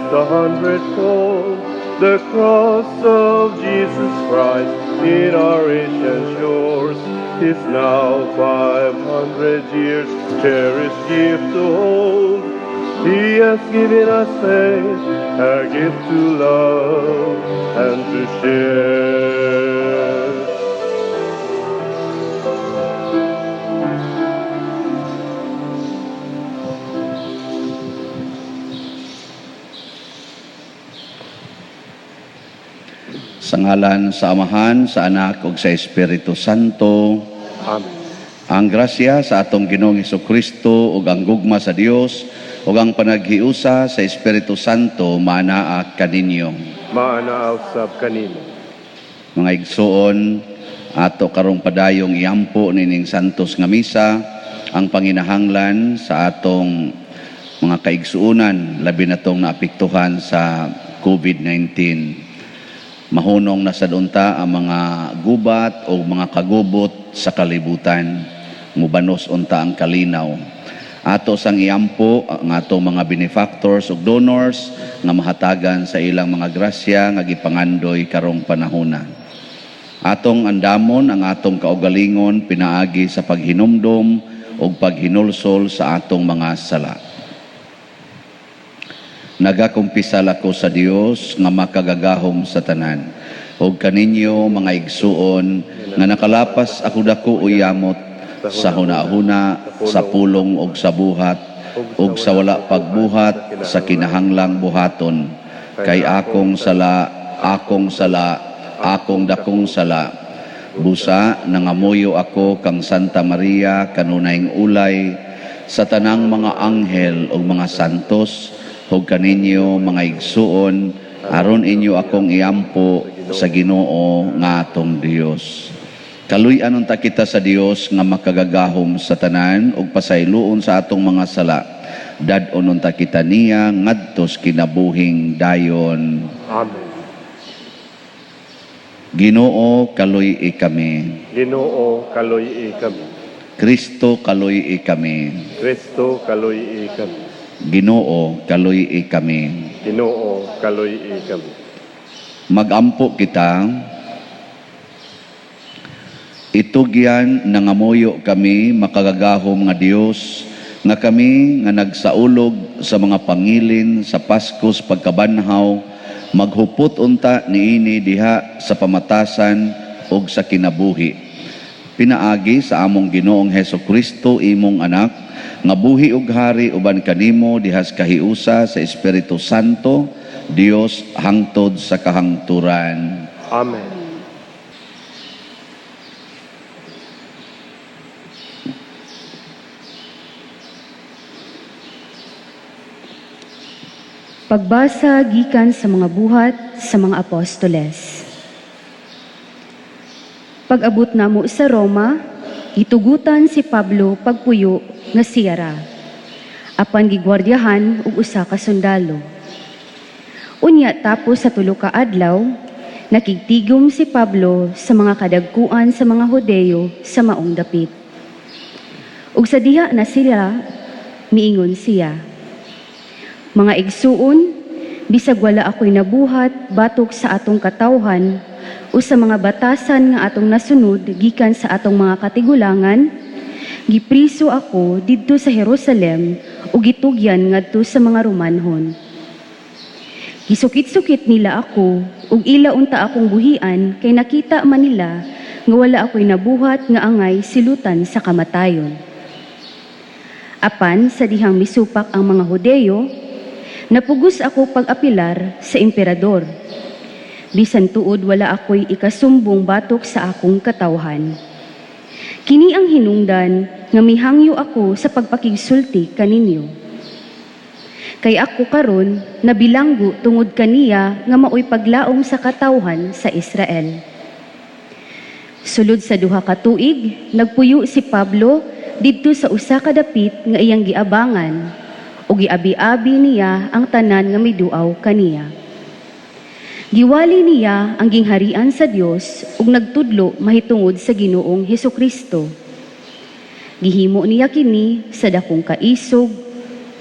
Blessed a hundredfold. The cross of Jesus Christ in our ancient shores is now 500 years, cherished gift to hold. He has given us faith, a gift to love and to share. Sa ngalan sa Amahan, sa Anak ug sa Espiritu Santo. Amen. Ang grasya sa atong Ginoong Kristo ug ang gugma sa Dios ug ang panaghiusa sa Espiritu Santo maanaa kaninyo. Maanaa usab kanimo. Mga igsoon, ato karong padayong iampo nining santos nga misa ang panginahanglan sa atong mga kaigsuonan, labi na tong naapektuhan sa COVID-19. Mahunong na sad unta ang mga gubat o mga kagubot sa kalibutan. Mubanos unta ang kalinaw. Ato sang iampo ang atong mga benefactors ug donors nga mahatagan sa ilang mga grasya nga gipangandoy karong panahona. Atong andamon ang atong kaugalingon pinaagi sa paghinumdom ug paghinulsol sa atong mga sala. Nagakumpisal ako sa Dios nga makagagahom sa tanan ug kaninyo, mga igsuon, nga nakalapas ako dako o yamot sa hunahuna, sa pulong ug sa buhat ug sa wala pagbuhat sa kinahanglang buhaton, kay akong sala, akong sala, akong dakong sala. Busa nangamuyo ako kang Santa Maria, kanunayng ulay, sa tanang mga anghel ug mga santos, ug kaninyo, mga igsuon, aron inyo akong iampo sa Ginoo nga atong Dios. Kaluy-an unta kita sa Dios nga makagagahom sa tanan ug pasayloon sa atong mga sala. Dad-on unta kita niya ngadto sa kinabuhing dayon. Amen. Ginoo, kaluy-i kami. Ginoo, kaluy-i kami. Kristo, kaluy-i kami. Kristo, kaluy-i kami. Ginoo, kaluy-i kami. Ginoo, kaluy-i kami. Magampo kita. Itugyan, nangamuyo kami, makagagahom nga Dios, nga kami nga nagsaulog sa mga pangilin sa Paskos pagkabanhaw maghupot unta niini diha sa pamatasan ug sa kinabuhi pinaagi sa among Ginoong Heso Kristo, imong anak, nga buhi ug hari uban kanimo dihas kahiusa sa Espiritu Santo, Dios, hangtod sa kahangturan. Amen. Pagbasa gikan sa mga Buhat sa mga Apostoles. Pag-abot namo sa Roma, gitugutan si Pablo pagpuyo nga siyara. Apan gigwardyahan og usa ka sundalo. Unya tapos sa 3 ka adlaw, nakigtigom si Pablo sa mga kadagkuan sa mga Hudeyo sa maong dapit. Ug sa diha na sila, miingon siya: "Mga igsuon, bisag wala ako'y nabuhat batok sa atong katawhan o sa mga batasan nga atong nasunod gikan sa atong mga katigulangan, gipriso ako didto sa Jerusalem ug gitugyan ngadto sa mga Romanhon. Gisukit-sukit nila ako ug ila unta akong buhian kay nakita man nila nga wala ako'y nabuhat nga angay silutan sa kamatayon. Apan sa dihang misupak ang mga Hudeyo, napugos ako pag-apilar sa emperador. Bisan tuod wala ako'y ikasumbong batok sa akong katawhan. Kini ang hinungdan nga mihangyo ako sa pagpakigsulti kaninyo. Kay ako karon nabilanggo tungod kaniya nga maoy paglaom sa katawhan sa Israel." Sulod sa 2 ka tuig, nagpuyo si Pablo didto sa usa ka dapit nga iyang giabangan ug giabi-abi niya ang tanan nga miduaw kaniya. Giwali niya ang gingharian sa Dios ug nagtudlo mahitungod sa Ginoong Hesukristo. Gihimo niya kini sa dakong kaisog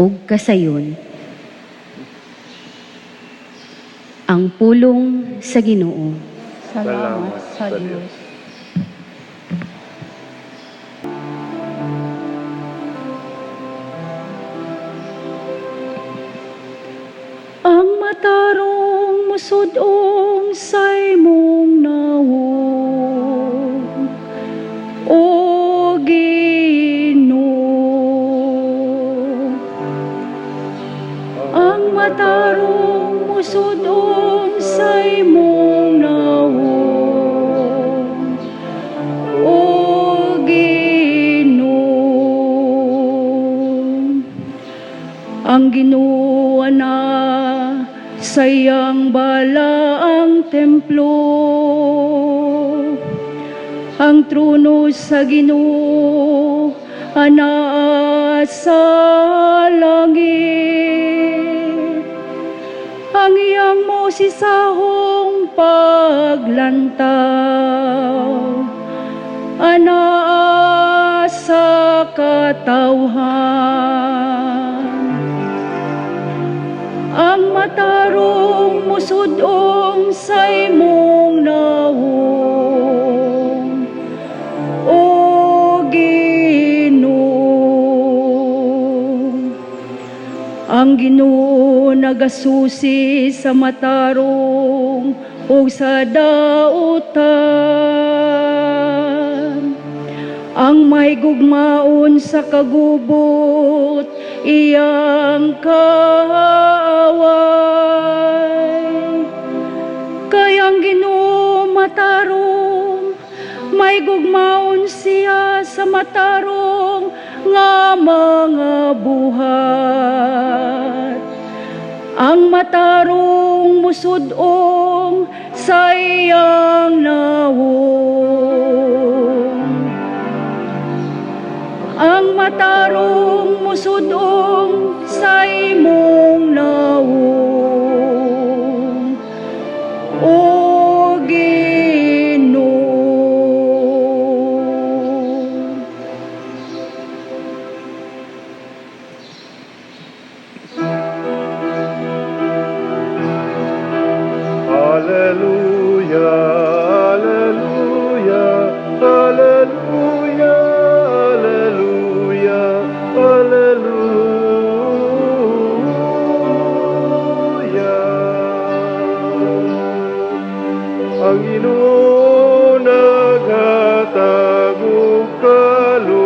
ug kasayon. Ang pulong sa Ginoo. Salamat sa Diyos. Ang matarong musudong sa imong nawong, O Ginoo. Ang matarong musudong sa imong nawong, O Ginoo. Ang Ginoo na sa iyang balaang templo. Ang trono sa Ginoo anaa sa langit. Ang iyang mosisahong paglantaw anaa sa katawhan. Ang matarong musudong sa imong nawong, O Ginoo. Ang Ginoo nagasusi sa matarong ug sa dautan. Ang may gugmaon sa kagubot, iyang kaaway. Kay ang Ginoo matarong, may gugmaon siya sa matarong nga mga buhat. Ang matarong musudong sa iyang nawong. Ang matarong musudong sa imong nawong, O Ginoo. Alleluia, alleluia, alleluia, alleluia, alleluia. Ang Ginoo naghatag og kaluwasan,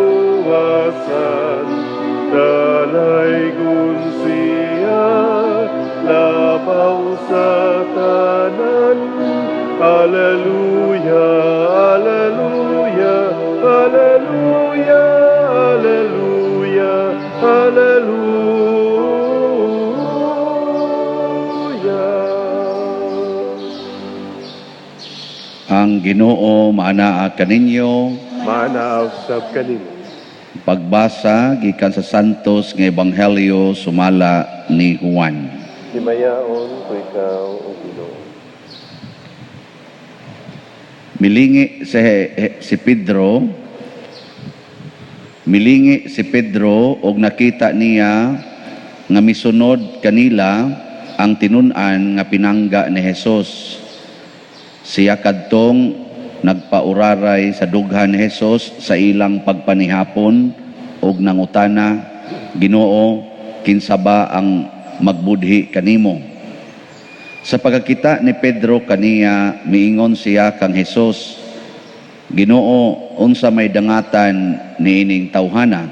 dalaygon siya labaw sa tanan. Alleluia, alleluia, alleluia, alleluia, alleluia. Ang Ginoo maanaa kaninyo. Maanaaw sab kanimo. Pagbasa gikan sa Santos nga Ebanghelyo sumala ni Juan. Himayaon ko ikaw, O Ginoo. Milingi si Pedro, milingi si Pedro og nakita niya nga misunod kanila ang tinun-an nga pinangga ni Jesus. Siya kadtong nagpauraray sa dughan ni Jesus sa ilang pagpanihapon og nangutana, "Ginoo, kinsa ba ang magbudhi kanimo?" Sa pagkakita ni Pedro kaniya, miingon siya kang Hesus, "Ginoo, unsa may dangatan niining tawhana?"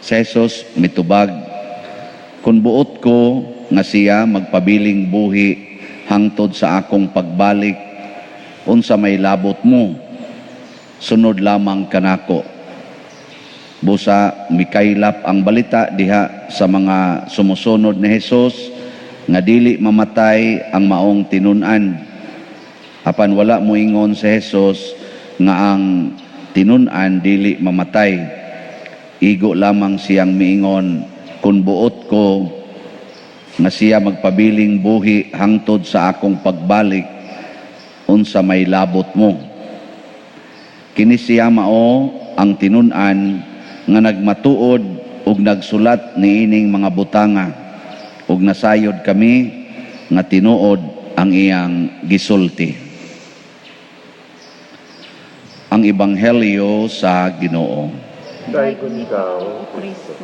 Si Jesus mitubag, "Kun buot ko nga siya magpabiling buhi hangtod sa akong pagbalik, unsa may labot mo? Sunod lamang kanako." Busa mikaylap ang balita diha sa mga sumusunod ni Hesus nga dili mamatay ang maong tinun-an. Apan wala moingon si Hesus nga ang tinun-an dili mamatay. Igo lamang siyang miingon, "Kun buot ko nga siya magpabiling buhi hangtod sa akong pagbalik, unsa may labot mo?" Kini siya mao ang tinun-an nga nagmatuod ug nagsulat niining mga butanga, ug nasayod kami nga tinuod ang iyang gisulti. Ang Ebanghelyo sa Ginoo. Dayon ikaw, O Kristo.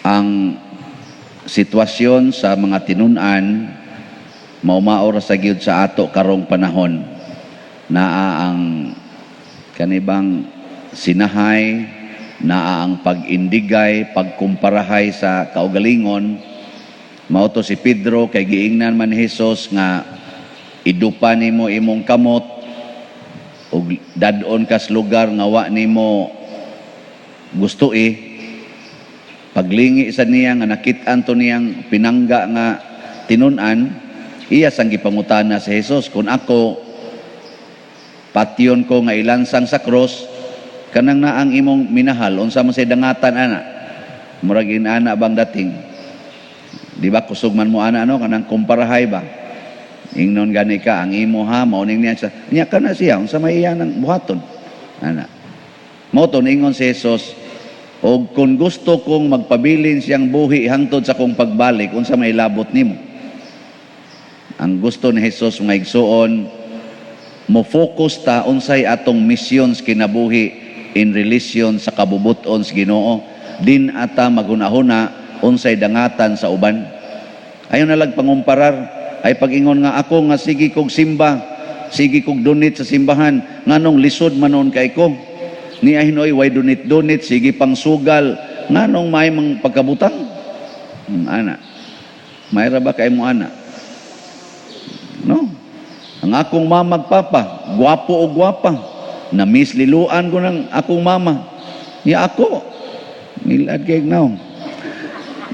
Ang sitwasyon sa mga tinun-an maumao ra sa gyud sa ato karong panahon. Naa ang kanibang sinahay, naa ang pag-indigay, pagkumparahay sa kaugalingon. Mao to si Pedro kay giingnan man ni Hesus nga idupa nimo imong kamot ug dad-on kas lugar nga wa nimo gusto eh. Paglingi sa niya nga nakit-an to niyang pinangga nga tinun-an, iya sang gipangutana si Jesus, kung ako patyon ko nga ilansang sa cross, kanang naang imong minahal, unsa man say dangatan ana? Murag inana bang dating? Di ba kusog man mo ana, no, kanang kumparahay ba? Ingnon gani ka ang imo ha, mao ning niya sa niya kana siya, unsa may iya nang buhaton ana? Mao to ningon si Jesus, og kung gusto kong magpabilin siyang buhi hangtod sa kong pagbalik, unsa may labot nimo? Ang gusto ni Jesus, mga igsuon, mo focus ta unsay atong misyon sa kinabuhi in relation sa kabubuton sa Ginoo, din ata maghunahuna unsay dangatan sa uban. Ayon na lang pangumparar ay pag-ingon nga ako nga sige kog simba, sige kog donate sa simbahan, nganong lisod man kay ko ni hinoy, way donate donate, sige pang sugal, nganong may mang pagkabutang? Ana, mayra ba kay mo ana, no? Ang akong mama ug papa, gwapo o gwapa. Na-miss liluan ko ng akong mama. Ya ako, nilad kay now.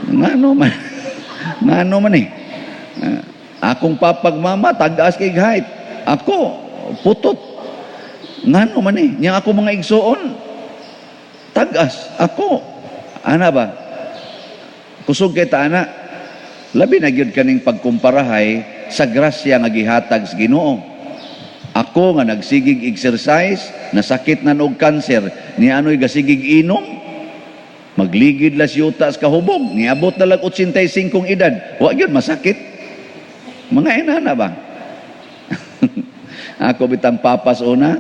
Ngano man? Ngano man eh? Ah, akong papag mama, tagaas kay height. Ako, putot. Ngano man eh? Nya ako mga igsuon, tagas. Ako, ana ba? Kusog kay ta ana. Labi na gyud kaning pagkumparahay sa grasya nga gihatag sa Ginoo. Ako nga nagsigig exercise, nasakit na og cancer, ni ano'y gasigig inom, magligid las yuta sa kahubog, niabot na lang 85 edad, wa gyud masakit. Mga inana ba? Ako bitang papas una,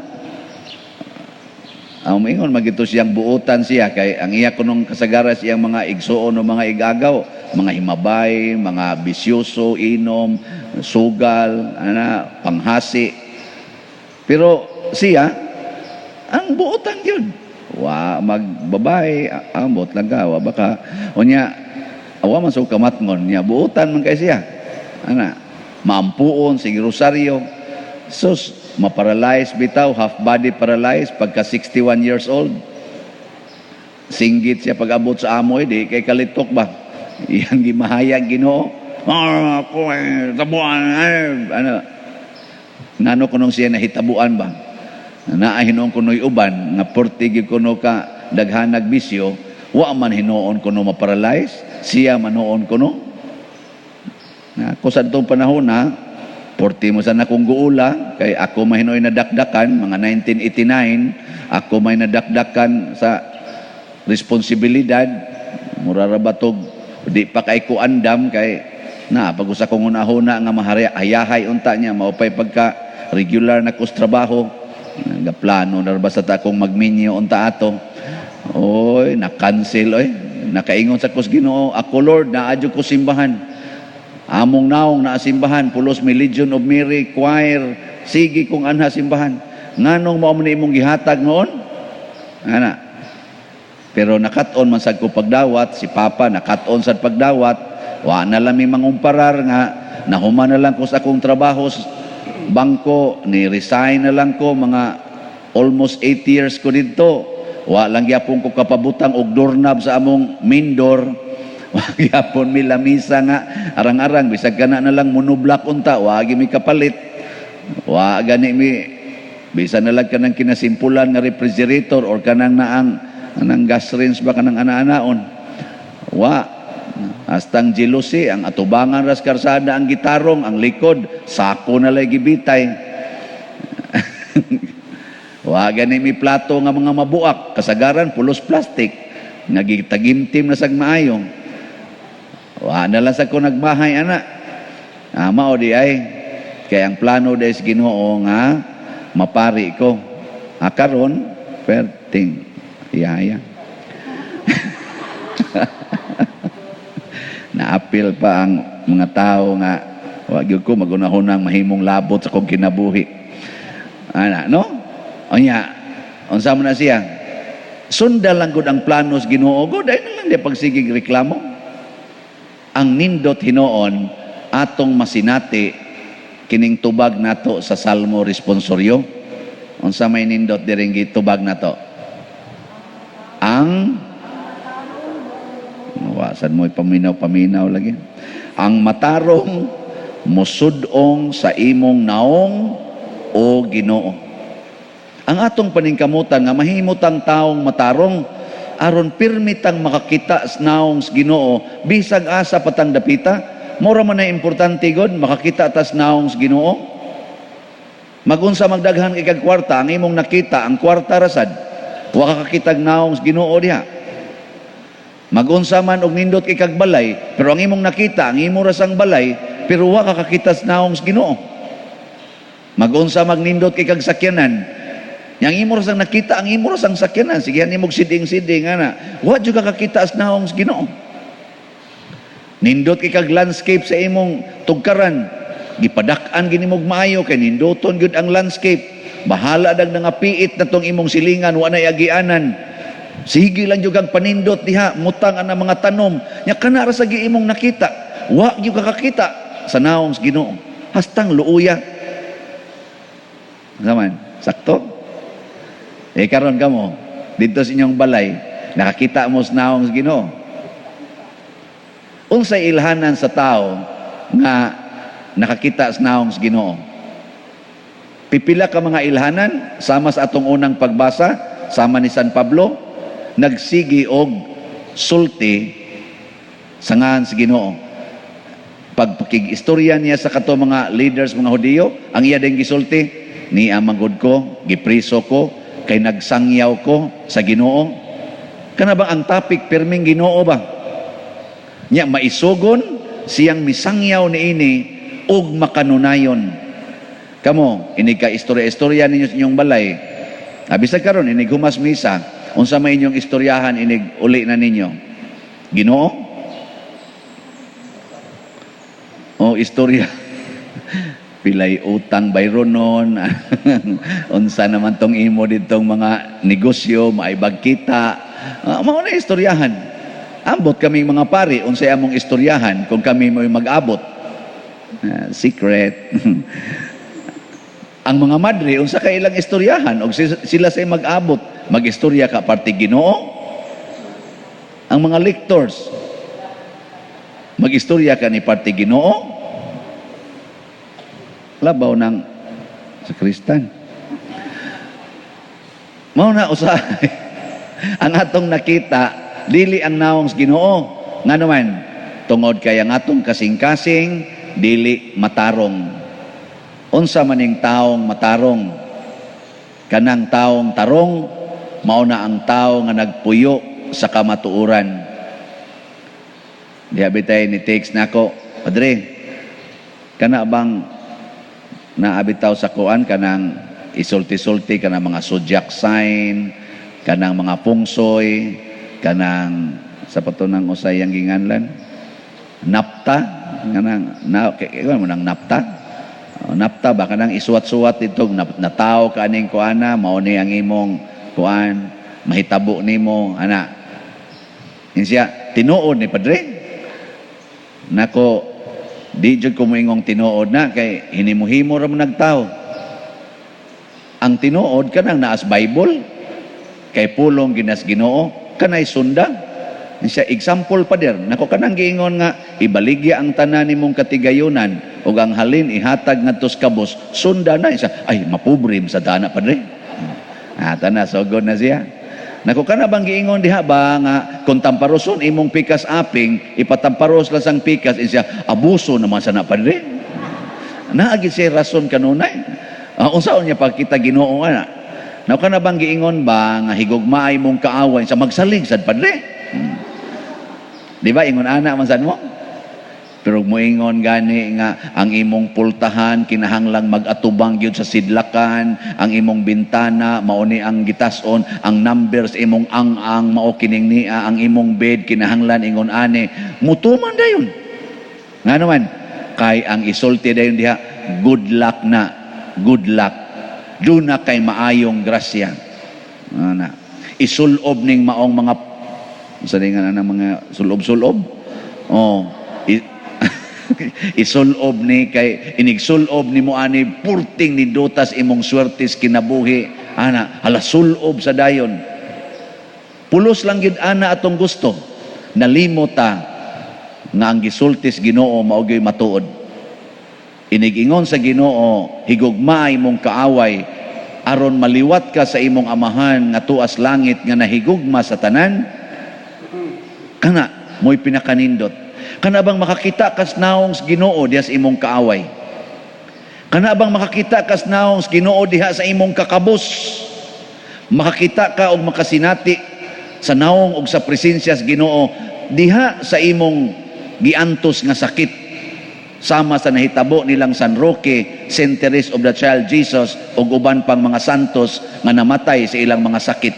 ang maingon magito siyang buotan siya kay ang iya kunong kasagaran siyang mga igsuon o mga igagaw, mga himabay, mga bisyoso, inom, sugal, ana, panghasi. Pero siya, ang buotan yun. Wa magbabay, ambot lang ka, wa baka. Unya, awa man sa kamatngon niya, buotan man kay siya. Ana, maampuon, sige rosaryo. Sus, maparalyze bitaw, half body paralyzed pagka 61 years old. Singgit siya pag-abot sa amoy, di kay kalitok ba? Iyang gimahayag Ginoo. Ah, ako eh, tabuan, eh, ano. Ngano kunong siya nahitabuan ba? Naa hinuon kuno'y uban, nga porti gyud kuno ka daghanag bisyo, wa man hinuon kuno maparalyze, siya manuon kuno. Na, ko sa itong panahon na, porti mo sa nakong guula, kay ako mahinoy nadakdakan, mga 1989, ako may nadakdakan sa responsibilidad, mura ra batog, di pa kay ko andam, kay na, pag usa kong hunahuna nga mahayahay unta niya, maupay pagka regular na ko sa trabaho, nagaplano na ba sa ta akong magminyo unta ato. Oy, na-cancel, oy. Nakaingon sa kus Ginoo, ako Lord, naadyo ko simbahan. Among naong naasimbahan, pulos may Legion of Mary, choir, sige kung anha simbahan. Nganong mao man imong gihatag noon? Ana. Pero nakat-on man sad ko pagdawat, si Papa nakat-on sad pagdawat, wa na lang mi mangumparar nga nahuman na lang ko sa akong trabaho sa bangko, ni resign na lang ko mga almost 8 years ko didto. Wa lang gyapon ko kapabutang og doorknob sa among main door. Wa gyapon mi lamisa nga arang-arang bisag kana na lang monoblock unta, wa gi mi kapalit. Wa gani mi bisan na lang kanang kinasimpulan nga refrigerator or kanang naang anang gas range ba kanang ana-anaon. Wa hastang jealousy ang atubangan ras karsada ang gitarong ang likod sako na lay gibitay. Wa gani mi plato nga mga mabuak, kasagaran pulos plastic. Nga gitagimtim na sag maayo. Wa na lang sa ko nagbahay ana. Ah, mao di ay kay ang plano di sa Ginoo nga mapari ko. Ah, karon perting yaya. Naapil pa ang mga tao nga wa gyud ko magunahunang mahimong labot sa kong kinabuhi. Ana, no? Unya, unsa man na siya? Sunda lang gud ang plano sa Ginoo gud, ay na lang di pagsigig reklamo. Ang nindot hinuon atong masinati kining tubag nato sa Salmo responsoryo. Unsa may nindot diring gitubag nato? Ang Wasan mo paminaw-paminaw lagi. Ang matarong musudong sa imong naong o Ginoo. Ang atong paningkamutan nga mahimutang taong matarong aron pirmi tang makakita sa naong sa Ginoo bisag asa patang dapita. Mura man na importante god makakita tas naong sa Ginoo. Magunsa magdaghan ikag kwarta, ang imong nakita ang kwarta rasad, wa ka kakitag naong sa Ginoo diha. Magunsa man og nindot kay kag balay, pero ang imong nakita ang imo rasang balay, pero wa ka kakita sa naong sa Ginoo. Magunsa magnindot kay kag sakyanan, yang imo rasang nakita ang imo rasang sakyanan, sige nimo siding-siding ana, wa jud ka kakita sa naong sa Ginoo. Nindot kay kag landscape sa imong tugkaran, gipadak-an gini mo maayo kay nindoton gyud ang landscape. Bahala dag nga piit na tong imong silingan, wa nay agianan. Sige lang jud kag panindot diha, mutang ana mga tanom. Nya kana ra sa imong nakita, wa gyud ka kakita sa naong sa Ginoo. Hastang luuya. Zaman, sakto? Eh karon kamo didto sa inyong balay, nakakita mo sa naong sa Ginoo. Unsay ilhanan sa tao nga nakakita sa naong sa Ginoo? Pipila ka mga ilhanan sama sa atong unang pagbasa, sama ni San Pablo, nagsigi og sulti sa ngalan sa Ginoo. Pagpakig-istorya niya sa kato mga leaders, mga Hudiyo, ang iya din gisulti, ni amang ko, gipriso ko, kay nagsangyaw ko sa Ginoo. Kana bang ang topic pirming Ginoo ba? Nya maisugon siyang misangyaw niini ug makanunayon. Kamo, inig ka istorya-istorya ninyo sa inyong balay. Bisag karon inig humas misa, unsa may inyong istoryahan inig uli na ninyo? Ginoo? O istorya? Pilay utang bayro nun. Unsa naman tong imo ditong mga negosyo, maibag kita. Mao na istoryahan. Ambot kaming mga pari, unsay among istoryahan kung kami mo'y mag-abot. Secret. Ang mga madre, unsa kay ilang istoryahan og sila say mag-abot, mag-istorya ka parte Ginoo. Ang mga lectors, mag-istorya ka ni parte Ginoo. Labaw ng sa Kristan. Mao na usahay ang atong nakita, dili ang naong sa Ginoo. Ngano man, tungod kay ang atong kasing-kasing dili matarong. Unsa maning taong matarong? Kanang taong tarong, mao na ang tao nga nagpuyo sa kamatuoran. Diha bitay ni text nako, "Padre, kana bang naabitaw sa kuan kanang isulti-sulti kanang mga zodiac sign, kanang mga pungsoy, kanang sa patunang usay ang ginganlan, napta, kanang na kay mo nang napta? O, napta ba kanang isuwat-suwat itong natao ka aning kuana, mao ni ang imong kuan, mahitabo nimo ana." Insiya, "Tinuod ni, Padre?" Nako, di jud ko moingong tinuod na kay hinimuhimo ra mo nagtao. Ang tinuod kanang naas Bible kay pulong ginas Ginoo kanay sunda. Siya, "Example, Pader." Nako, kanang giingon nga ibaligya ang tanan nimong katigayunan ug ang halin ihatag ngadto sa kabos, sunda na. Siya, "Ay, mapobre sa dana, Padre." Ah, tana sugod na siya. Nako, kana bang giingon diha ba nga kung tamparoson imong pikas aping, ipatamparos lang sang pikas? Siya, "Abuso naman sana, Padre." Naagi siya rason kanunay. Unsaon niya pagkita Ginoo ana? Nako, kana bang giingon ba nga higugmaay mong kaaway sa magsalig sad, Padre? Di ba ingon ana man sad mo? Pero moingon gani nga ang imong pultahan kinahanglang mag-atubang gyud sa sidlakan, ang imong bintana mao ni ang gitas-on, ang numbers imong ang-ang mao kining nia, ang imong bed kinahanglan ingon ani, mutuman dayon. Nga naman, kay ang isulti dayon diha, good luck na, good luck. Duna kay maayong grasya. Ana. Isulob ning maong mga sa nga na mga sulob-sulob. Oh, isulob ni kay inigsulob ni mo ani purting ni dutas imong swertes kinabuhi ana, hala, sulob sa dayon. Pulos lang gid ana atong gusto. Nalimot ta nga ang gisultis Ginoo mao gyud matuod. Inigingon sa Ginoo, higugmaa imong kaaway aron maliwat ka sa imong Amahan nga tuas langit nga nahigugma sa tanan. Kana mo'y pinakanindot. Kana bang makakita kas naong sa Ginoo diha sa imong kaaway? Kana bang makakita kas naong sa Ginoo diha sa imong kakabos? Makakita ka og makasinati sa naong og sa presensya sa Ginoo diha sa imong giantos nga sakit, sama sa nahitabo nilang San Roque, Saint Therese of the Child Jesus ug uban pang mga santos nga namatay sa ilang mga sakit.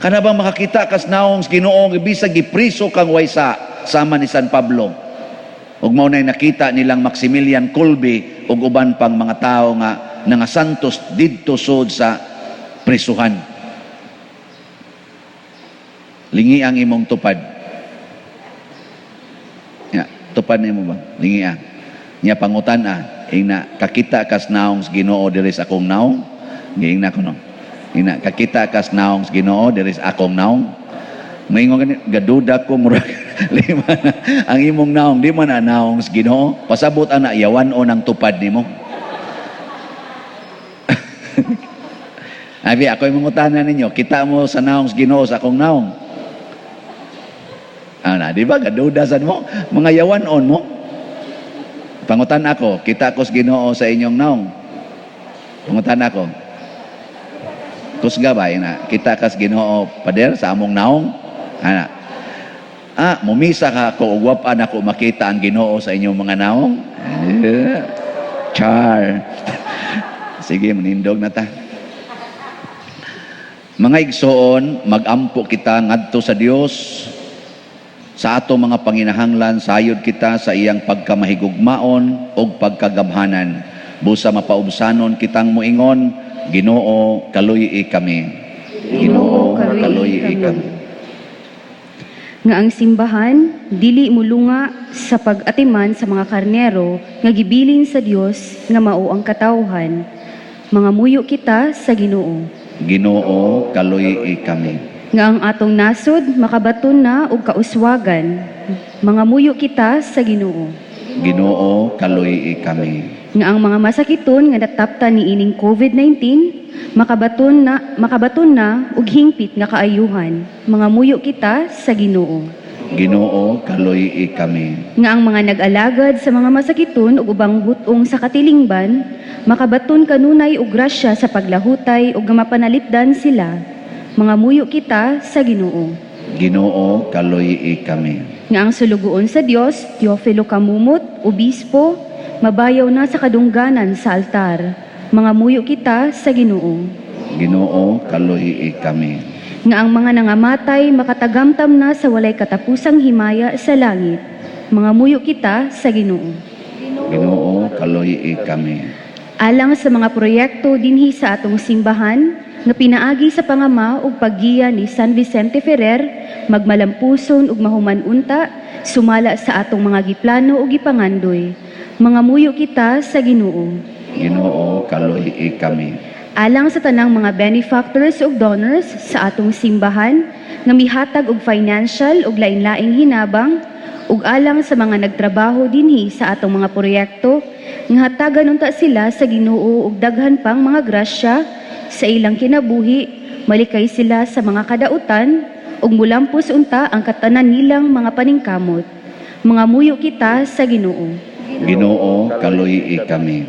Kana bang makakita kas naong sa Ginoo bisag gipriso kang waysa, sama ni San Pablo? Ug mao nay nakita nilang Maximilian Kolbe ug uban pang mga tawo nga nangasantos didto sud sa prisuhan. Lingi ang imong tupad. Ya, tupad nimo ba? Lingi ah. Nya pangutan ah, ingna, kakita kas naong sa Ginoo diri sa akong naong? Giingna ko no. Ingna, kakita kas naong sa Ginoo diri sa akong naong? Maingon gani, gaduda ko, murag lima na ang imong naong, di man na naong sa Ginoo. Pasabot ana yawan o ng tupad nimo. Abi, ako yung mangutana ninyo, kita mo sa naong sa Ginoo sa akong naong? Ana, di ba gaduda sad mo? Mga yawan-on mo. Pangutan ako, kita ko sa Ginoo sa inyong naong? Pangutan ako. Kusga ba ina? Kita kas Ginoo, pader, sa among naong? Ana. Ah, mumisa ka ako ug wa ako makita ang Ginoo sa inyong mga naong? Eh, char. Sige, manindog na ta. Mga igsoon, magampo kita ngadto sa Dios sa ato mga panginahanglan, sayod kita sa iyang pagkamahigugmaon ug pagkagamhanan. Busa mapaubsanon kitang moingon, Ginoo, kaluy-i kami. Ginoo, kaluy-i kami. Nga ang simbahan dili mulunga sa pag-atiman sa mga karnero nga gibilin sa Dios nga mao ang katawhan. Mangamuyo kita sa Ginoo. Ginoo, kaluy-i kami. Nga ang atong nasod makabaton na og kauswagan. Mangamuyo kita sa Ginoo. Ginoo, kaluy-i kami. Nga ang mga masakiton nga nataptan niining COVID-19 makabaton na og hingpit nga kaayuhan. Mangamuyo kita sa Ginoo. Ginoo, kaluy-i kami. Nga ang mga nag-alagad sa mga masakiton ug ubang hut-ong sa katilingban makabaton kanunay og grasya sa paglahutay ug nga mapanalipdan sila. Mangamuyo kita sa Ginoo. Ginoo, kaluy-i kami. Nga ang sulugoon sa Dios, Teofilo Camumot, obispo, mabayaw na sa kadungganan sa altar. Mangamuyo kita sa Ginoo. Ginoo, kaluy-i kami. Nga ang mga nangamatay makatagamtam na sa walay katapusang himaya sa langit. Mangamuyo kita sa Ginoo. Ginoo, kaluy-i kami. Alang sa mga proyekto dinhi sa atong simbahan nga pinaagi sa pangama ug paggiya ni San Vicente Ferrer, magmalampuson ug mahuman unta sumala sa atong mga giplano ug gipangandoy. Mangamuyo kita sa Ginoo. Ginoo, kaluy-i kami. Alang sa tanang mga benefactors ug donors sa atong simbahan nga mihatag og financial ug lain-laing hinabang ug alang sa mga nagtrabaho dinhi sa atong mga proyekto nga hatagan unta sila sa Ginoo og daghan pang mga grasya sa ilang kinabuhi, malikay sila sa mga kadautan ug mulampos unta ang katanan nilang mga paningkamot. Mangamuyo kita sa Ginoo. Ginoo, kaluy-i kami.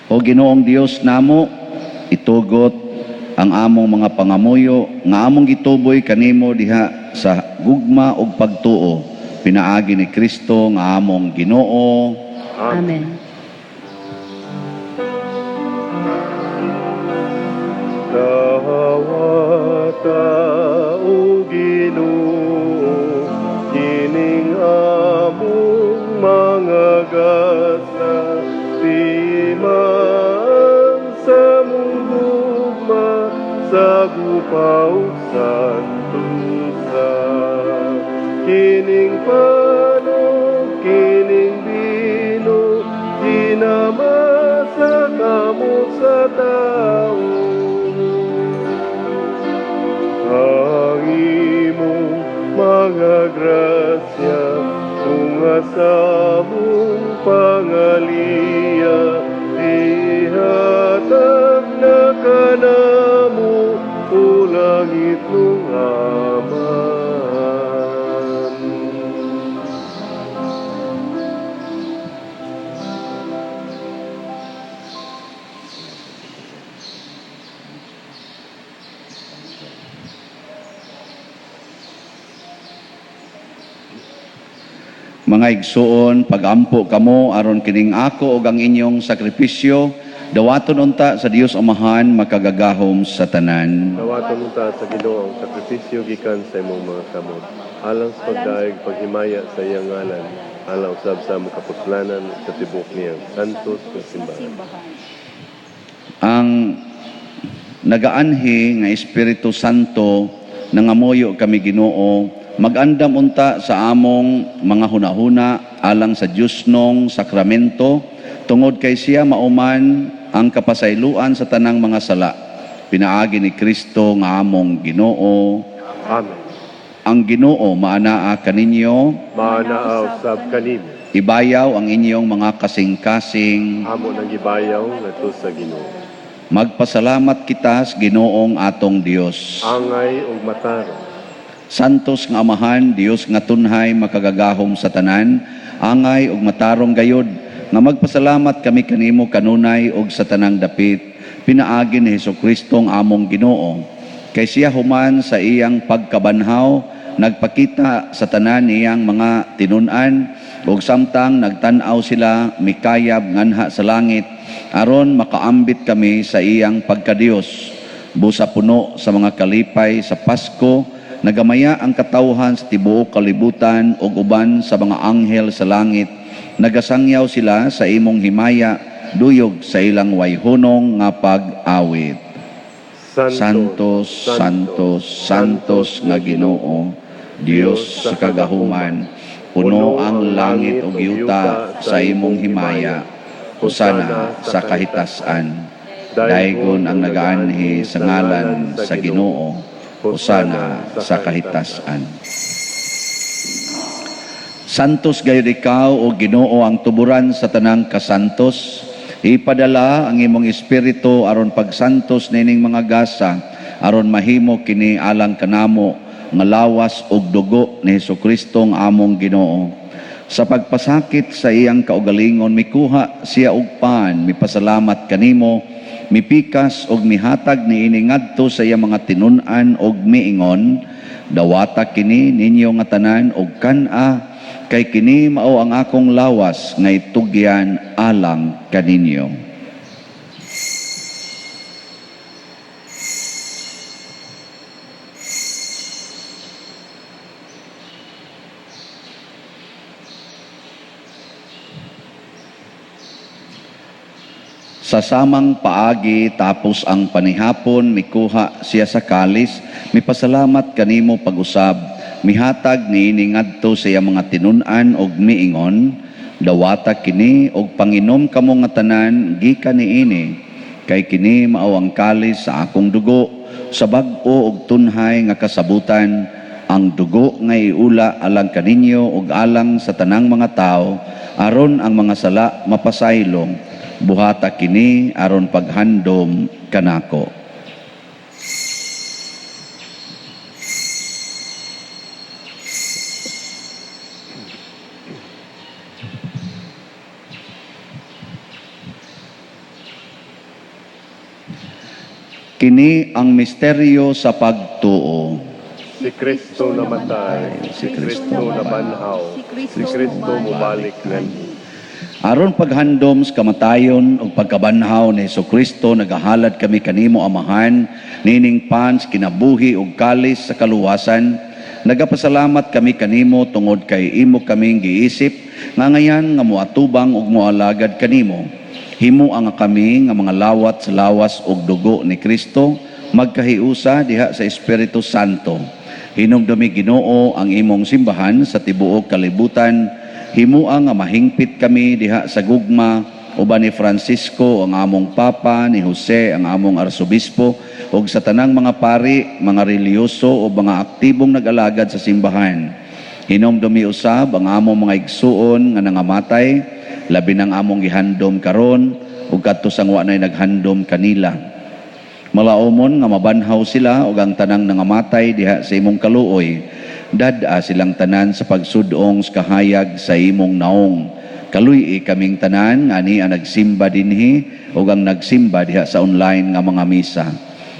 O Ginoong Dios namo, itugot ang among mga pangamuyo nga among gituboy kanimo diha sa gugma ug pagtuo pinaagi ni Kristo nga among Ginoo. Amen. Dawata o Ginoo, kining among mga gasa, timaan sa mong gugma, sa gupa ug santusa. Kining pano, kining bino, ginama sa kamot sa tao. Ang imong mga grasya, bunga sa among pangaliya, ihatag na kanamo, o langit nung Amahan. Mga igsuon, pagampo kamo aron kining ako ug ang inyong sakripisyo dawaton unta sa Dios Amahan makagagahom sa tanan. Dawaton unta sa Ginoo ang sakripisyo gikan sa imong mga kamot. Alang sa pagdaig paghimaya sa iyang ngalan, alang usab sa among kapuslanan sa tibok niyang santos nga simbahan. Ang nagaanhi nga Espiritu Santo nangamuyo kami Ginoo, magandam unta sa among mga hunahuna alang sa Diyosnong sakramento tungod kay siya mauman ang kapasayloan sa tanang mga sala pinaagi ni Kristo nga among Ginoo. Amen. Ang Ginoo maanaa kaninyo, Maanaa usab kanimo. Ibayaw ang inyong mga kasing-kasing. Amo nang gibayaw ngadto sa Ginoo. Magpasalamat kita sa Ginoong atong Dios. Angay ug matarong. Santos nga Amahan, Dios nga tunhay makagagahom sa tanan, angay ug matarong gayod nga magpasalamat kami kanimo kanunay ug sa tanang dapit, pinaagi ni Hesukristo ang among Ginoo. Kay siya human sa iyang pagkabanhaw, nagpakita sa tanan niyang mga tinun-an ug samtang nagtan-aw sila mikayab nganha sa langit aron makaambit kami sa iyang pagkadios. Busa puno sa mga kalipay sa Pasko, nagamaya ang katawhan sa tibuok kalibutan ug uban sa mga anghel sa langit. Nagasangyaw sila sa imong himaya, duyog sa ilang wayhunong nga pag-awit. Santos, Santos, Santos nga Ginoo, Dios sa kagahuman, puno ang langit ug yuta sa imong himaya, hosana sa kahitasan. Daygon ang nagaanhi sa ngalan sa Ginoo, hosana sa kahitasan. Santos gayud ikaw o Ginoo ang tuburan sa tanang kasantos. Ipadala ang imong espiritu aron pagsantos nining mga gasa aron mahimo kini alang kanamo nga lawas ug dugo ni Hesukristo ang among Ginoo. Sa pagpasakit sa iyang kaugalingon mikuha siya og pan, mipasalamat kanimo, mipikas og mihatag niini ngadto sa iyang mga tinun-an og miingon, dawata kini ninyo nga tanan og kan-a, kay kini mao ang akong lawas nga itugyan alang kaninyo. Sa samang paagi tapos ang panihapon, mikuha siya sa kalis, mipasalamat kanimo pag-usab, mihatag niini ngadto sa iyang mga tinun-an og miingon, dawata kini og panginom kamo nga tanan gikan niini, kay kini mao ang kalis sa akong dugo, sa bag-o og tunhay nga kasabutan, ang dugo nga iula alang kaninyo ug alang sa tanang mga tawo, aron ang mga sala mapasaylong. Buhata kini aron paghandom kanako. Kini Kini ang misteryo sa pagtuo. Si Kristo namatay, si Kristo nabanhaw, si Kristo mubalik nganhi. Aron paghandom sa kamatayon ug pagkabanhaw ni Kristo, nagahalad kami kanimo, Amahan, nining pan sa kinabuhi ug kalis sa kaluwasan. Nagapasalamat kami kanimo tungod kay imo kaming giisip nga ngayan nga moatubang ug moalagad kanimo. Himoa nga kami nga mga lawat sa lawas ug dugo ni Kristo magkahiusa diha sa Espiritu Santo. Hinumdumi, Ginoo, ang imong simbahan sa tibuok kalibutan. Himua nga mahingpit kami diha sa gugma uban ni Francisco ang among Papa, ni Jose ang among Arsobispo, ug sa tanang mga pari, mga relihiyoso o mga aktibong nag-alagad sa simbahan. Hinumdumi usab ang among mga igsuon nga nangamatay, labi nang among gihandom karon ug kadto sang wa nay naghandom kanila. Malaumon nga mabanhaw sila ug ang tanang nangamatay diha sa imong kaluoy. Dad-a silang tanan sa pagsudong sa kahayag sa imong naong. Kaluy-i kaming tanan nga ani ang nagsimba dinhi ug ang nagsimba diha sa online nga mga misa.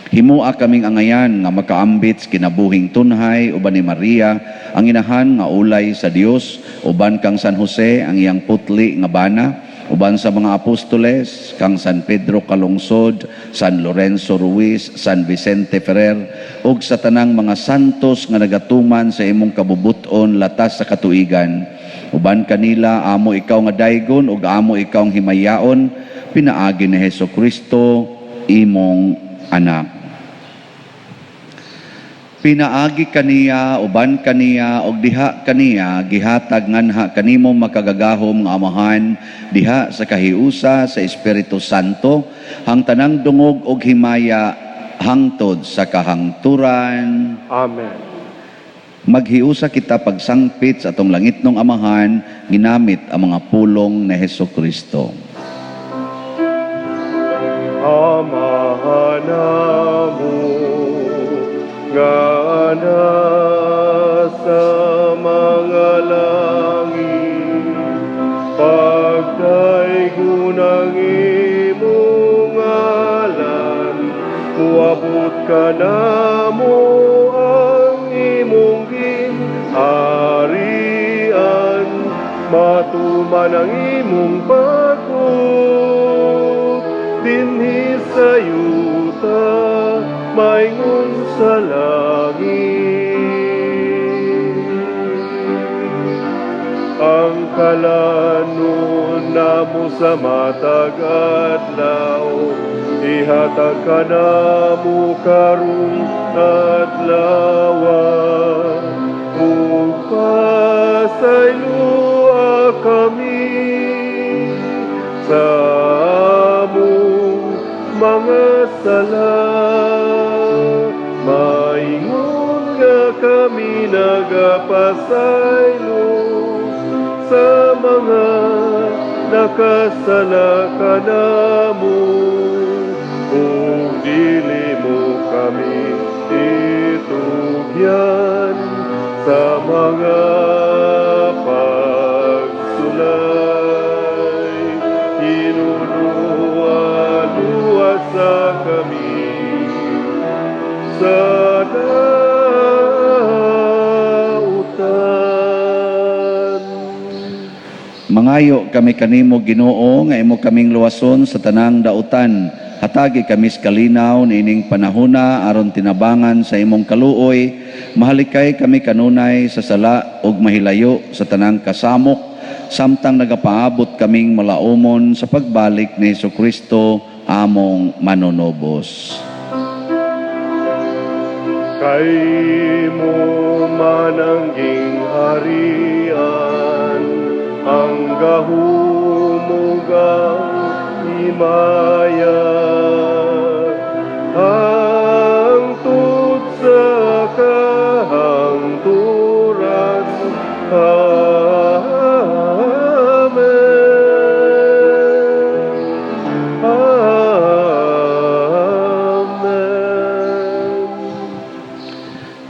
Himua kaming angayan nga makaambit sa kinabuhing tunhay uban ni Maria ang inahan nga ulay sa Dios, uban kang San Jose ang iyang putli nga bana, uban sa mga apostoles, kang San Pedro Calungsod, San Lorenzo Ruiz, San Vicente Ferrer, ug sa tanang mga santos nga nagatuman sa imong kabubuton latas sa katuigan. Uban kanila amo ikaw nga daygon ug amo ikaw ang himayaon pinaagi ni Hesus Kristo, imong anak. Pinaagi kaniya, uban kaniya, ug diha kaniya, gihatag nganha kanimo, makagagahom nga Amahan, diha sa kahiusa sa Espiritu Santo, ang tanang dungog ug himaya hangtod sa kahangturan. Amen. Maghiusa kita pagsangpit sa atong langitnong Amahan ginamit ang mga pulong ni Hesus Kristo. Amahan namo nga nasa mga langit, pagdaygon ang imong ngalan, muabot kanamo ang imong gingharian, matuman ang imong pagbuot dinhi sa yuta maingon sa langit. Ang kalanon namo sa matag adlaw, ihatag kanamo karong adlaw, ug pasayloa kami sa among mga sala, maingon nga kami nagapasaylo sa mga nakasala kanamo, ug dili mo kami itugyan sa mga pagsulay, hinunuwa luwasa kami sa dautan. Mangayo kami kanimo, Ginoo, nga imo kaming luwason sa tanang dautan. Hatagi kami sa kalinaw niining panahona aron tinabangan sa imong kaluoy, mahalikay kami kanunay sa sala ug mahilayo sa tanang kasamok samtang nagapaabot kaming malaumon sa pagbalik ni Kristo among manunubos. Kay imo man ang gingharian, ang gahom ug ang himaya, hangtod sa kahangturan. Amen. Amen.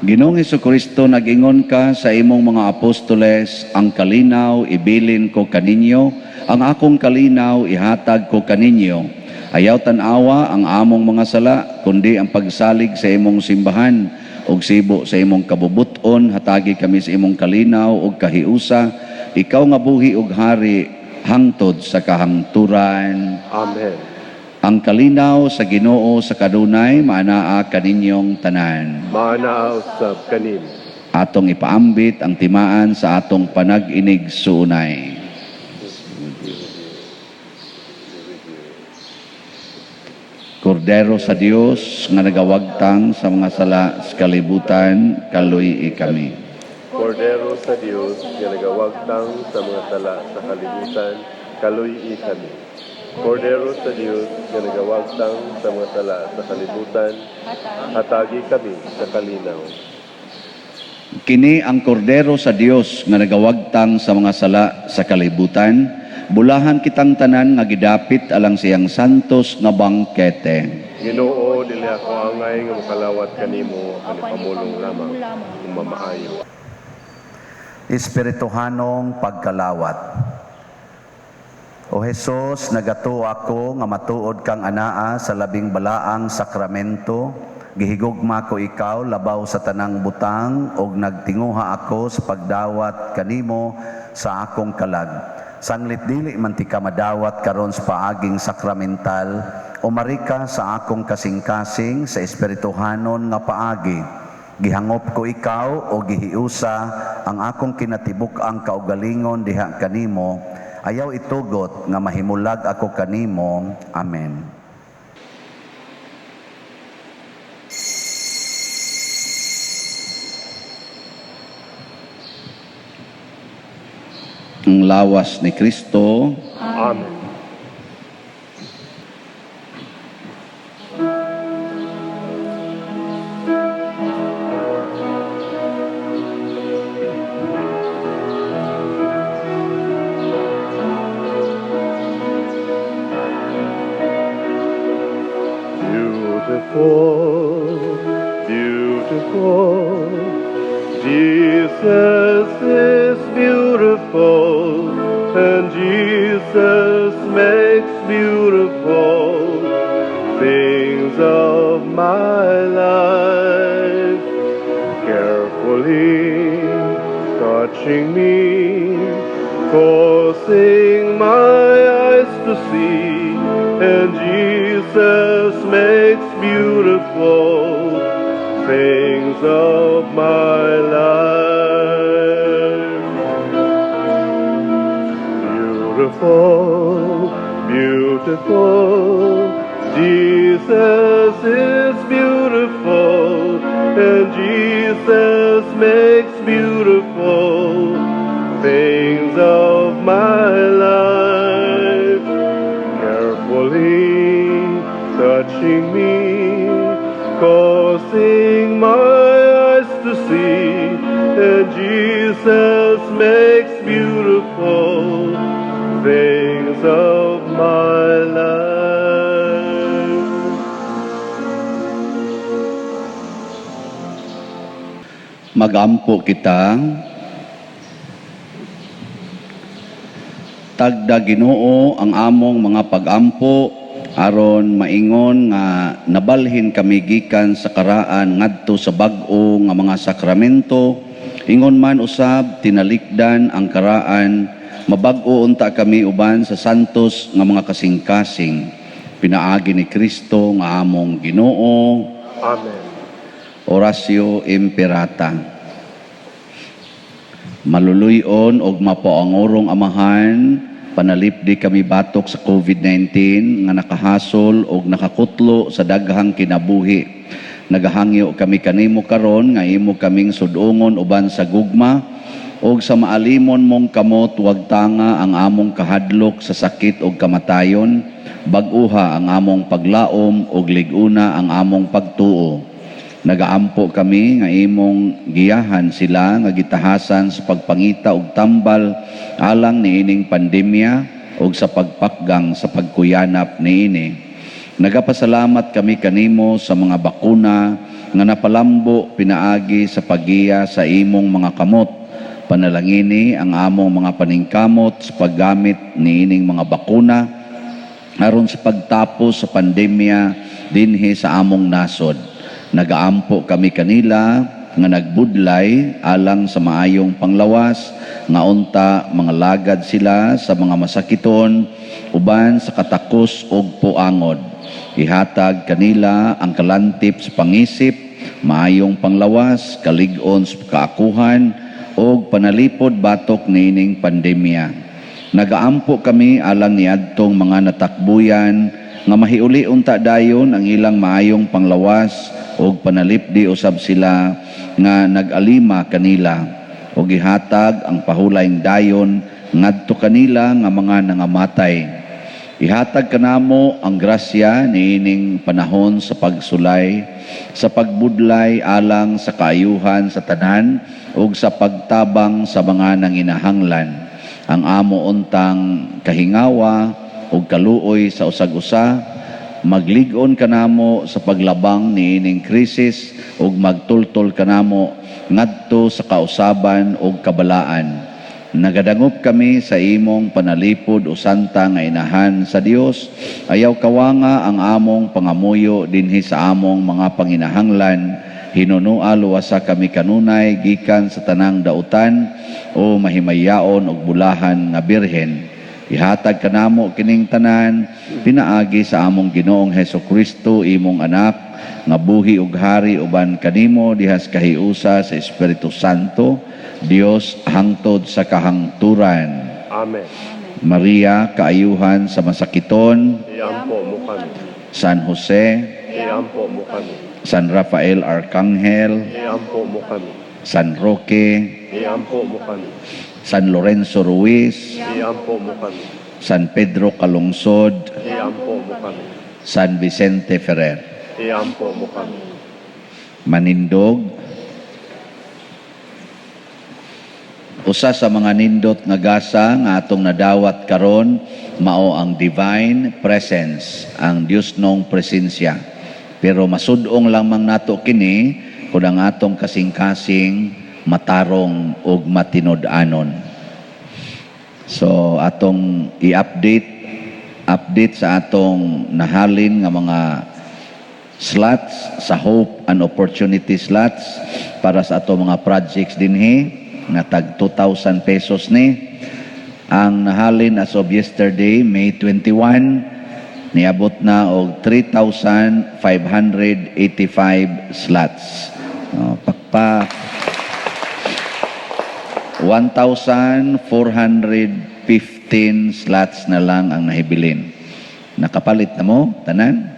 Ginoong Kristo, nag-ingon ka sa imong mga apostoles, "Ang kalinaw ibilin ko kaninyo, ang akong kalinaw ihatag ko kaninyo." Ayaw tan-awa ang among mga sala, kundi ang pagsalig sa imong simbahan ug sibo sa imong kabubuton, hatagi kami sa imong kalinaw ug kahiusa. Ikaw nga buhi ug hari hangtod sa kahangturan. Amen. Ang kalinaw sa Ginoo sa kadunay maanaa kaninyong tanan. Maanaa usab kanimo. Atong ipaambit ang timaan sa atong panag-inig suunay. Kordero sa Dios nga nagawagtang sa mga sala sa kalibutan, kaluy kami. Kordero sa Dios nga nagawagtang sa mga sala sa kalibutan, kaluy kami. Kordero sa Dios nga nagawagtang sa mga sala sa kalibutan, hatagi kami sa kalinaw. Kini ang kordero sa Dios nga nagawagtang sa mga sala sa kalibutan, bulahan kitang tanan nga gidapit alang siyang santos nga bangkete. Ginoo, dili ako angay nga makalawat kanimo apan ipamulong lamang ug mamaayo. Espirituhanong pagkalawat. O Hesus, nagatuo ako nga matuod kang anaa sa labing balaang sakramento. Gihigugma ko ikaw labaw sa tanang butang ug nagtinguha ako sa pagdawat kanimo sa akong kalag. Sanglit dili man ti ka madawat karon sa paaging sakramental, umari ka sa akong kasing-kasing sa espirituhanon nga paagi. Gihangop ko ikaw o gihiusa ang akong kinatibuk-ang kaugalingon diha kanimo. Ayaw itugot nga mahimulag ako kanimo. Amen. Ang lawas ni Kristo. Amen. Beautiful, beautiful, Jesus is beautiful, and Jesus makes beautiful things of my life. Carefully touching me, causing my eyes to see, and Jesus makes beautiful things of my life. Beautiful, beautiful, Jesus is beautiful, and Jesus makes beautiful things of my life. Carefully touching me, causing my eyes to see, and Jesus makes beautiful things of my life. Magampo kita. Tagda Ginoo ang among mga pagampo aron maingon nga nabalhin kami gikan sa karaan ngadto sa bag-o nga mga sakramento. Ingon man usab tinalikdan ang karaan, mabag-o unta kami uban sa santos nga mga kasing-kasing pinaagi ni Kristo nga among Ginoo. Amen. Oratio Imperata. Maluluyon og mapaangurong Amahan, panalipdi kami batok sa COVID-19 nga nakahasol og nakakutlo sa daghang kinabuhi. Nagahangyo kami kanimo karon nga imo kaming sudungon uban sa gugma og sa maalimon mong kamot wagtanga ang among kahadlok sa sakit og kamatayon, bag-uha ang among paglaom og lig-una ang among pagtuo. Nagaampo kami nga imong giyahan sila nga gitahasan sa pagpangita og tambal alang niining pandemya og sa pagpakgang sa pagkuyanap niini. Nagapasalamat kami kanimo sa mga bakuna nga napalambo pinaagi sa paggiya sa imong mga kamot. Panalangini ang among mga paningkamot sa paggamit niining mga bakuna aron sa pagtapos sa pandemya dinhi sa among nasod. Nagaampo kami kanila nga nagbudlay alang sa maayong panglawas, nga unta mangalagad sila sa mga masakiton uban sa katakos og puangod. Ihatag kanila ang kalantip sa pangisip, maayong panglawas, kalig-on sa kaakuhan og panalipod batok niining pandemya. Nagaampo kami alang niadtong mga natakbuyan nga mahiuli unta dayon ang ilang maayong panglawas og panalipdi usab sila nga nag-alima kanila og ihatag ang pahulayng dayon ngadto kanila nga mga nangamatay. Ihatag kanamo ang grasya niining panahon sa pagsulay, sa pagbudlay alang sa kaayuhan sa tanan ug sa pagtabang sa mga nanginahanglan. Ang amo untang kahingawa ug kaluoy sa usag-usa, maglig-on kanamo sa paglabang niining krisis ug magtultol kanamo ngadto sa kausaban ug kabalaan. Nagadangop kami sa imong panalipod, o Santa nga Inahan sa Dios. Ayaw kawanga ang among pangamuyo dinhi sa among mga panginahanglan. Hinunua luwasa kami kanunay gikan sa tanang dautan, o mahimayaon ug bulahan nga Birhen. Ihatag kanamo kining tanan pinaagi sa among Ginoong Heso Kristo, imong anak, nga buhi ug hari uban kanimo dihas kahiusa sa Espiritu Santo, Dios, hangtod sa kahangturan. Amen. Maria, kaayuhan sa masakiton, Iampo mo kami. San Jose, Iampo mo kami. San Rafael Arcangel, Iampo mo kami. San Roque, Iampo mo kami. San Lorenzo Ruiz, Iampo mo kami. San Pedro Calungsod, Iampo mo kami. San Vicente Ferrer. Iampo mo kami. Manindog. Usa sa mga nindot nga gasa nga atong nadawat karon mao ang divine presence, ang Diosnong presensya. Pero masud-ong lamang nato kini kung ang atong kasing-kasing matarong ug matinud-anon. So atong i-update update sa atong nahalin nga mga slots sa Hope and Opportunity slots para sa atong mga projects dinhi nga tag 2,000 pesos ni. Ang nahalin as of yesterday, May 21, niabot na og 3,585 slots. Oh, pakpak. 1,415 slots na lang ang nahibilin. Nakapalit na mo, tanan?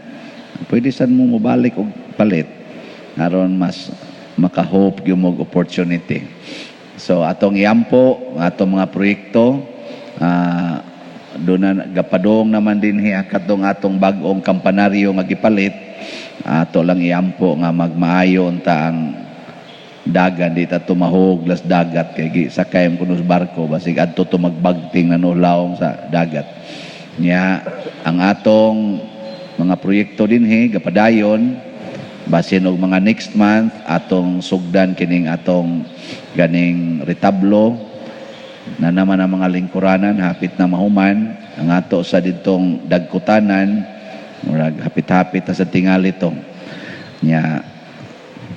Pwede sad mo mobalik og palit aron mas maka-hope gyud mo og opportunity. So atong iampo ang atong mga proyekto, doon na gapadong naman dinhi ang katong atong bag-ong kampanaryo nga gipalit. Ato lang iampo nga magmaayo unta ang dagan, di ta tumahog las dagat kay gi sakay mo kuno sa barko, basig adto to magbagting na no lawom sa dagat nya. Ang atong mga proyekto dinhi gapadayon. Basin og mga next month atong sugdan kining atong ganing retablo na naman. Ang mga lingkuranan hapit na mahuman. Ang ato sa ditong dagkutanan, murag hapit-hapit na sa tingali to nya.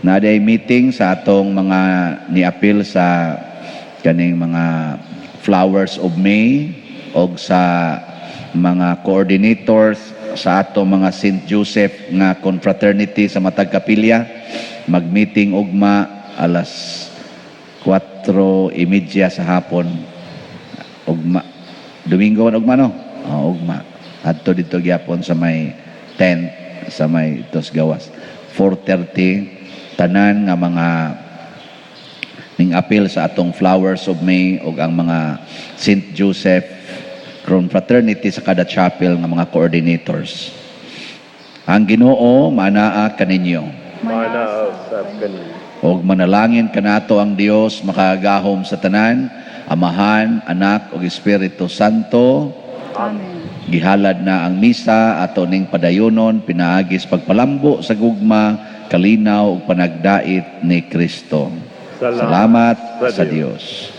Naday meeting sa atong mga niapil sa kaning mga Flowers of May og sa mga coordinators sa atong mga St. Joseph nga confraternity sa matag kapilya. Mag-meeting ugma alas 4:30 sa hapon ugma, Domingo man ugma, no? Oh, ugma adto dito gyapon sa may tent sa may Dos Gawas, 4:30, tanan nga mga ning apil sa atong Flowers of May ug ang mga St. Joseph Confraternity sa kada chapel nga mga coordinators. Ang Ginoo manaa kaninyo. Manaa sab kaninyo. Ug manalangin kanato ang Dios makagahom sa tanan, Amahan, Anak ug Espiritu Santo. Amen. Gihalad na ang misa, ato ning padayonon pinaagi sa pagpalambo sa gugma, kalinaw ug panagdait ni Kristo. Salamat sa Dios.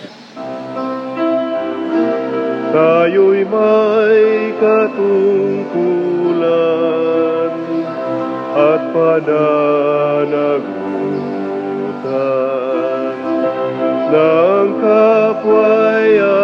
Tayo'y may katungkulan at pananagutan ng kapwa'y.